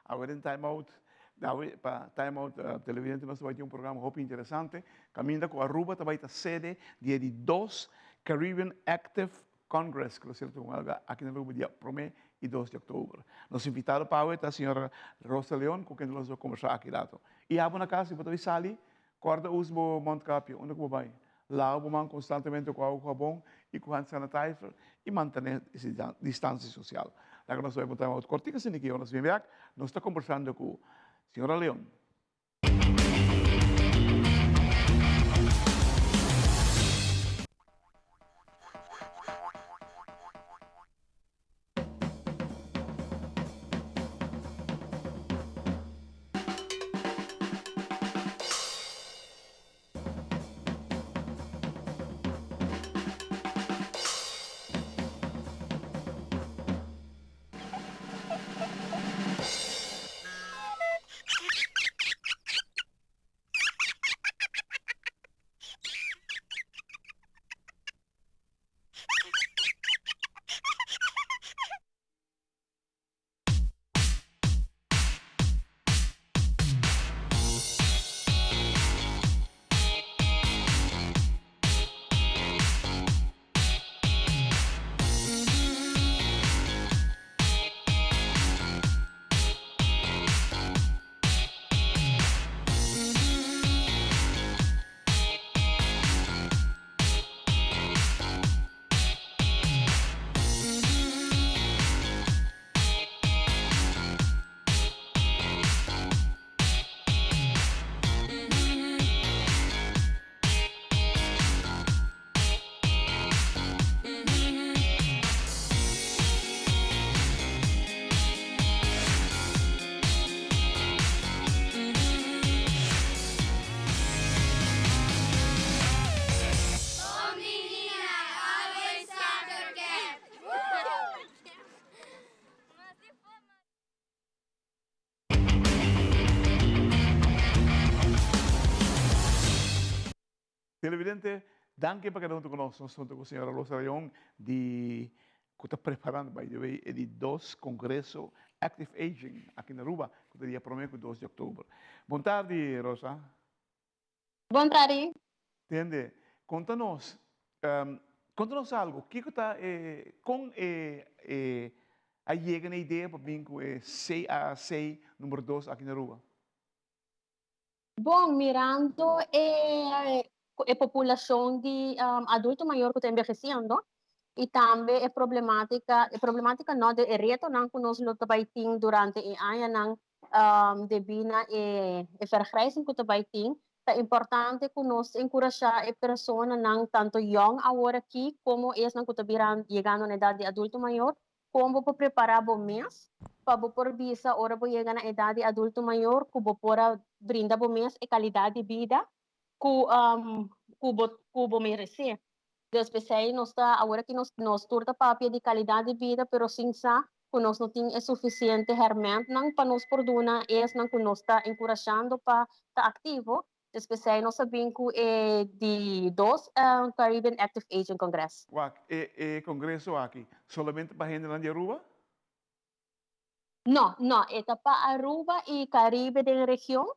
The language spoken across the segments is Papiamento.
Awe den Time Out, awe pa Time Out televidente nos ta bai tin un programa hopi interesante kaminda ku Aruba ta bai ta sede di e di dos Caribbean Active Congress ku lo ser tuma lugar aki na Aruba dia prome i dos di oktober. Nos invitado pa awe ta señora Rosa Leon ku kende nos lo kombersá aki rato. I abo na kas si bo ta bai sali kòrda usa bo mondkapje unda ku bo bai. Lava bo man konstantemente ku awa ku habon i ku hand sanitizer i mantené distansia sosial. Laga nos bai pa un time out kòrtiku asina ki ora nos bin bèk nos ta kombersando ku señora Leon. Televidente, danki pa keda huntu ku nos. Nos huntu ku señora Rosa Leon di ku ta preparando by the way e di dos kongreso Active Aging aki na Aruba ku ta dia prome ku dos di oktober. Bon tardi Rosa. Bon tardi. Tende, konta nos, konta nos algu, kiko ta e, kon e e a yega na e idea pa bin ku e CAC number dos aki na Aruba? Bon, mirando e e populacion di adulto mayor cu ta envejeciendo y tambe e problematica, e problematica no, e retonan cu nos lo ta bay tin durante e añanan debi na e vergrijzing cu ta bay tin, ta importante cu nos encurasha e personanan tanto yong awor aki como esnan cu ta bira yegando na edad di adulto mayor. Kon bo por prepará bo mes pa bo por bisa ora bo yega na edat di adulto mayor ku bo por a brinda bo mes e kalidat di bida ku ku bo ku bo meresé? Dus p'esei nos ta awor aki nos nos tur ta papia di kalidat di bida pero sin sa ku nos no tin e sufisiente hèrmèntnan pa nos por duna esnan ku nos ta enkurashando pa ta aktivo. Dus p'esei nos a bin ku e di dos Caribbean Active Aging Congress. Wak, e e kongreso aki solamente pa hendenan di Aruba? No, no, e ta pa Aruba i Caribe den region.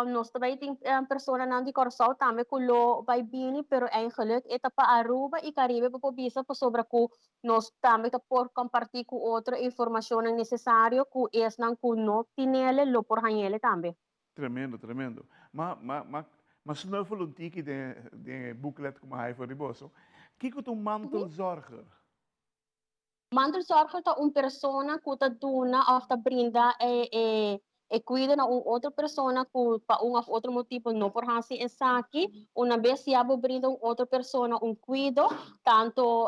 Nos ta bai tin personanan di Kòrsou tambe ku lo bai bini, pero eigenlijk e ta pa Aruba i Caribe bo por bisa pasobra ku nos tambe ta por kompartí ku otro e informashonnan nesesario ku esnan ku no tinele lo por hañ'ele tambe. Tremendo, tremendo. Ma, ma, ma, ma snuffel un tiki den, den e booklet ku mi a haña for di boso. Kiko ta un mantelzorger? Mantelzorger ta un persona ku ta duna òf ta brinda e, e, e kuido na un otro persona ku pa un òf otro motibu no por hasi esaki. Una bes ya bo brinda un otro persona un kuido, tanto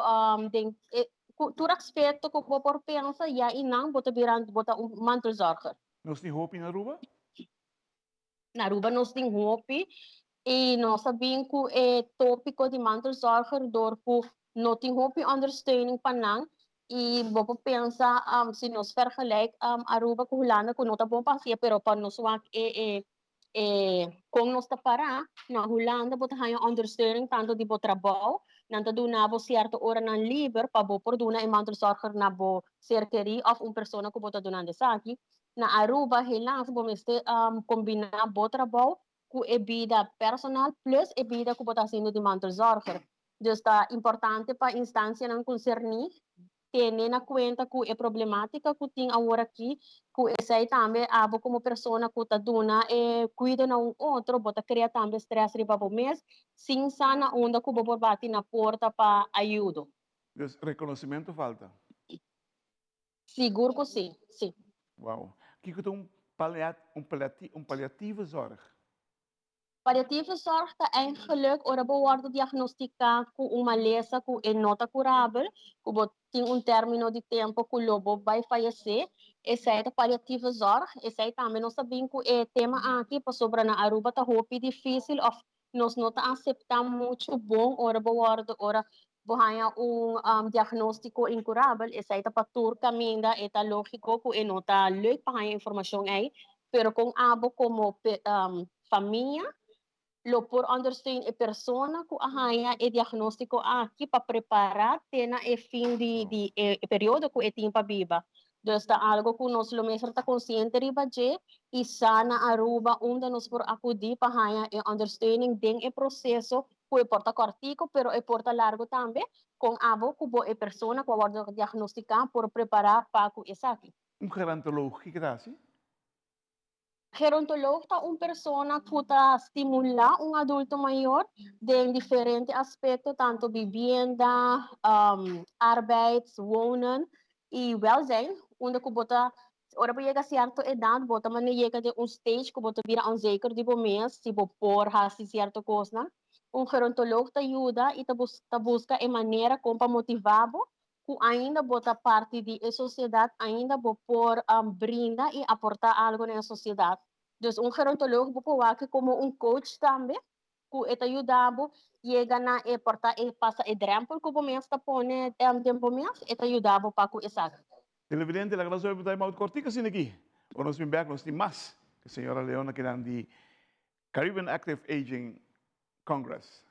den e, ku tur aspekto ku bo por pensa, ya einan bo ta bira, bo ta un mantelzorger. Nos tin hopi na Aruba? Na Aruba nos tin hopi y nos a bin cu e topico di mantelzorger door cu no tin hopi ondersteuning pa nan y bo por pensa si nos vergelijk Aruba cu Hulanda cu no ta bon pa haci'e pero pa nos wak e e e con nos ta para na Hulanda bo ta haya ondersteuning tanto di bo trabou nan ta duna bo cierto oranan liber pa bo por duna e mantelzorger na bo ser keri of un persona cu bo ta dunando esaki. Na Aruba helaas bo mester combina bo trabou cu e bida personal plus e bida cu bo ta haciendo di mantelzorger. Dus ta importante pa instancianan concerni tene na cuenta cu e problematica cu tin awor aki, cu esey tambe abo como persona cu ta duna e cuido na un otro, bo ta crea tambe stress riba bo mes, sin sa na unda cu bo por bati na porta pa ayudo. Dus reconocimento falta? Sigur cu si, si. Wow. Kico ta un un palliatieve zorg? Palliatieve zorg ta eigenlijk ora bo wordo diagnostica cu un malesa cu e no ta curabel, cu bo tin un termino di tempo cu lo bo bay fayece, esey ta palliatieve zorg. Esey tambe nos ta bin cu e tema aki pasobra na Aruba ta hopi dificil of nos no ta acepta mucho bon ora bo wordo ora bo haya un diagnostico incurabel, esey ta pa tur caminda, e ta logico cu e no ta leuk pa haya informacion ey, pero con abo como famia lo por ondersteun e persona cu a haya e diagnostico aki pa prepara te na e fin di e periodo cu e tin pa biba. Dus ta algo cu nos lo mester ta consciente riba dje y sa na Aruba unda nos por acudi pa haya e ondersteuning den e proceso cu e por ta cortico pero e por ta largo tambe, con abo cu bo e persona cu a wordo diagnostica por prepara pa cu esaki. Un gerontoloog, kiko ta hasi? Gerontoloog ta un persona cu ta stimula un adulto mayor den diferente aspecto, tanto bibienda, arbeid, wonen y welzijn, unda cu bo ta, ora bo yega cierto edad, bo ta mane yega den un stage cu bo ta bira onzeker di bo mes, si bo por haci cierto cosnan. Un gerontoloog ta yuda y ta busca e manera con pa motiva bo ku ainda bo ta parti di e sosiedat, ainda bo por brinda i aportá algu na e sosiedat. Dus un gerontoloog bo por wak komo un coach tambe, ku e ta yuda bo yega na e por ta e pasa e drèmpel ku bo mes ta pone den bo mes, e ta yuda bo pa ku esaki. Televidente, laga nos obi ta e mout kortico asina aki. Ora nos bin bek nos tin mas ku señora Leona kinan di Caribbean Active Aging Congress.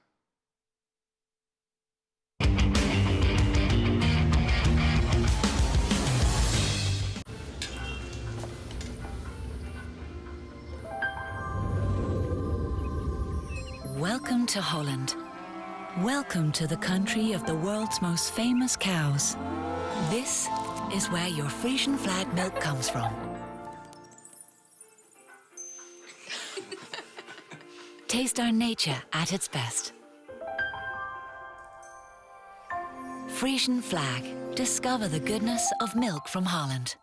Welcome to Holland. Welcome to the country of the world's most famous cows. This is where your Frisian flag milk comes from. Taste our nature at its best. Frisian Flag. Discover the goodness of milk from Holland.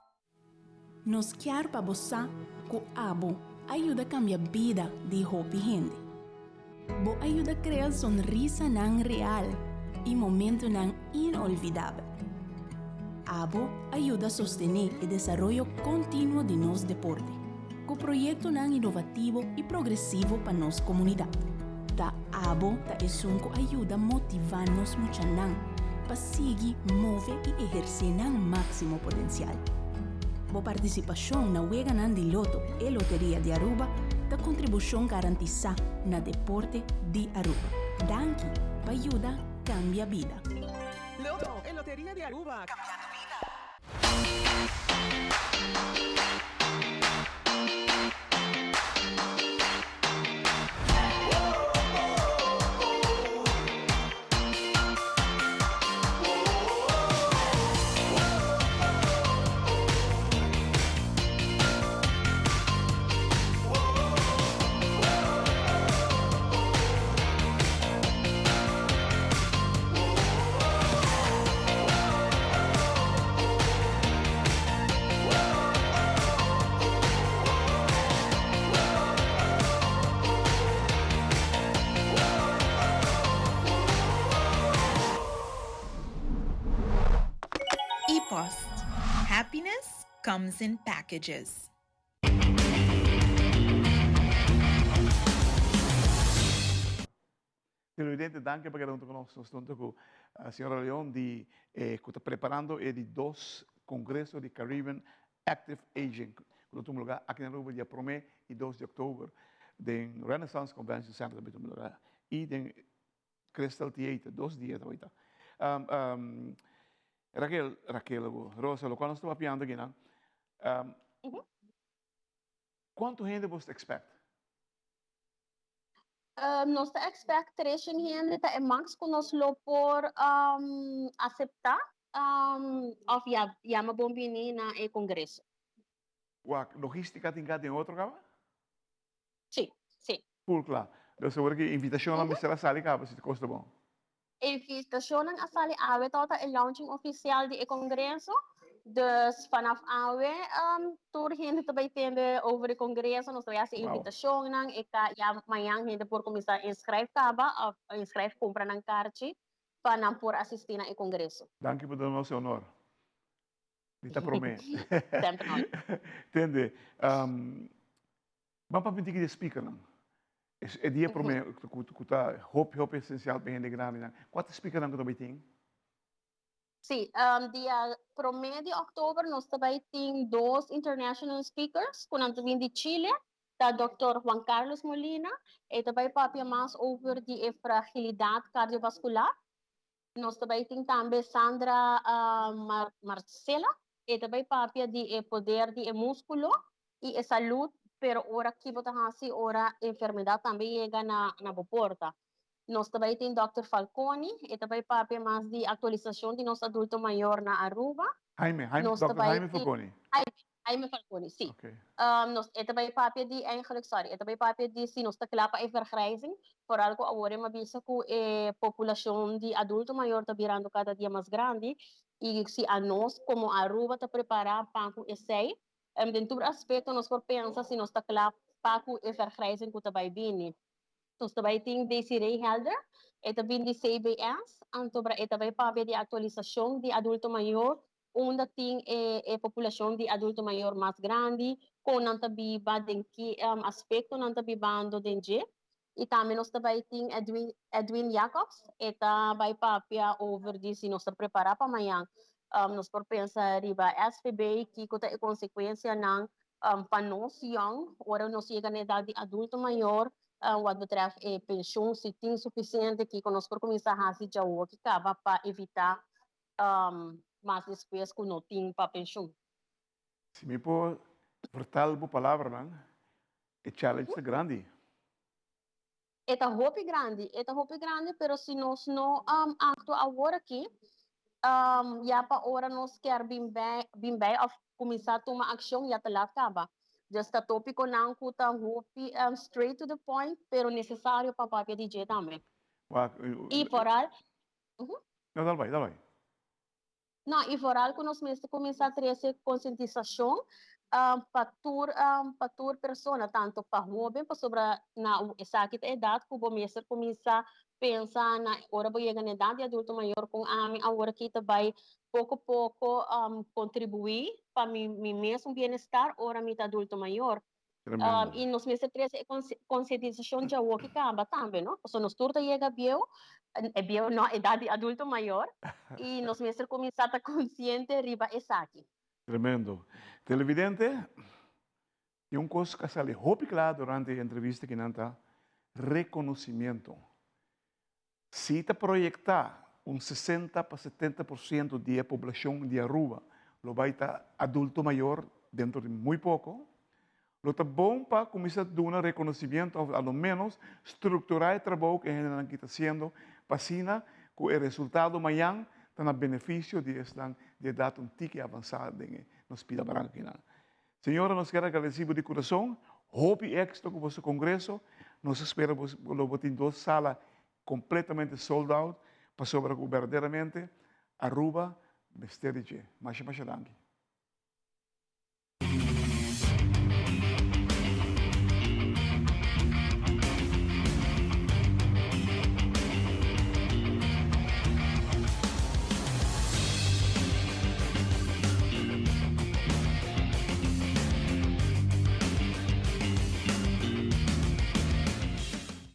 Nos kier pa bo sa ku abo a yuda kambia bida di hopi hende. Bo a yuda krea sonrisanan real i momentunan inolvidabel. Abo a yuda sostené e desaroyo kontinuo di nos deporte, ku proyektonan inovativo i progresivo pa nos komunidat. Ta abo ta esun ku a yuda motivá nos muchanan pa sigui move i ehersé nan máksimo potensial. Bo partisipashon na Weganan di Loto e Loteria di Aruba ta kontribushon garantisá na deporte di Aruba. Danki pa yuda kambia bida. Loto e Loteria di Aruba, cambiando bida. E-post, Happiness comes in packages. Televidente, danki pa keda hunto ku nos. Nos ta hunto ku señora Leon di ku ta preparando e di dos Congreso di Caribbean Active Aging ku lo tuma lugar aki na Aruba dia prome i dos di oktober den Renaissance Convention Center ta tuma lugar i den Crystal Theater, dos dia ta bai ta. Raquel, Raquel, Rosa, lokual nos ta papiando akinan. Kuantu hende bo ta expect? Nos ta expect 300 hende ta e max ku nos lo por aseptá òf yama bon bini na e kongreso. Wak, logística tin ka den otro kaba? Sí, sí. Full kla. Dus awor ki invitashonnan mester a sali kaba si ta kos ta bon? Invitashonnan a sali awe tabata e launching ofisial di e kongreso. Dus vanaf awe tur hende ta bai tende over e kongreso. Nos ta bai hasi invitashonnan. E ta ya mañan hende por kuminsá inskrijf kaba òf inskrijf kumpra nan karchi pa nan por asistí na e kongreso. Danki pa duna nos e honor. Mi ta promé. Semper no. Tende, ban papia un tiki di e speakernan. E dia promé ku ta hopi hopi esensial pa e hende grandinan. Kua ta e speakernan ku ta bai tin? Sí, dia promé di òktober nos ta bai tin dos international speakers ku nan ta bin di Chile. Ta Dòkter Juan Carlos Molina, e ta bai papia mas over di e fragilidat kardiovaskular. Nos ta bai tin tambe Sandra Marcela, e ta bai papia di e poder di e musculo y e salud, pero ora ki bo ta haci ora enfermedad tambe yega na na bo porta. Nos ta bai tin Dòkter Falconi, e ta bai papia mas di actualisacion di nos adulto mayor na Aruba. Jaime, Jaime, Nos ta Dòkter bai Jaime tin Falconi. Jaime, Jaime Falconi, sí. Okay. Nos, e ta bai papia di eigenlijk, sorry, e ta bai papia di si nos ta kla pa e vergrijzing, vooral ku awor e m'a bisa ku e populashon di adulto mayor ta birando kada dia mas grandi i si anos komo Aruba ta prepará pa ku esei, den tur aspekto nos por pensa si nos ta kla pa ku e vergrijzing ku ta bai bini. Nos ta bai tin Desiree Helder, e ta bini di CBS, anto e ta bai papia di aktualisashon di adulto mayor unda tin e e populacion di adulto mayor mas grandi, con nan ta biba, den ki aspecto nan ta bibando den dje. Y tambe nos ta bay tin Edwin, Edwin Jacobs, e ta bay papia over di si nos ta prepara pa mañan. Nos por pensa riba SVB, kico ta e consecuencianan pa nos yong ora nos yega na edad di adulto mayor, wat betreft e pensioen, si tin suficiente, kico nos por cuminsa haci djawoki caba pa evita mas despues ku no tin pa penshun. Si mi por vertal bo palabranan, e challenge ta grandi. E ta hopi grandi, e ta hopi grandi, pero si nos no actua awor aki, ya pa ora nos kier bin bij, bin bij of cuminsa tuma accion ya ta laat caba. Dus ta topiconan cu ta hopi straight to the point, pero necesario pa papia di dje tambe. Y vooral, No, dal bai, dal bai. No, y vooral cu nos mester cuminsa trece concientisacion pa tur pa tur persona, tanto pa hoben, pasobra na esaki ta edad cu bo mester cuminsa pensa na ora bo yega na edad di adulto mayor con ami awor aki ta bay poco poco contribui pa mi mi mes un bienestar ora mi ta adulto mayor. Y nos mester trece e concientisacion djawoki caba tambe, no? Pasobra nos tur ta yega bieu, e bieu no, edad di adulto mayor, y nos mester cuminsa ta consciente riba esaki. Tremendo. Televidente, tin un cos cu a sali hopi cla durante e entrevista aki nan ta reconocimiento. Si ta proyecta un 60 pa 70% di e poblacion di Aruba lo bay ta adulto mayor dentro di muy poco, lo ta bon pa cuminsa duna reconocimiento of a lo menos structura e trabou cu e hendenan aki ta haciendo pa asina cu e resultado mañan ta na beneficio di esnan di edad un tiki avansa den e nos pida barankinan. Señora nos kier agradeci bo di curason, hopi exito cu boso congreso, nos a spera bo lo bo tin dos sala completamente sold out, pasobra cu berdaderamente Aruba mester di dje. Masha masha danki.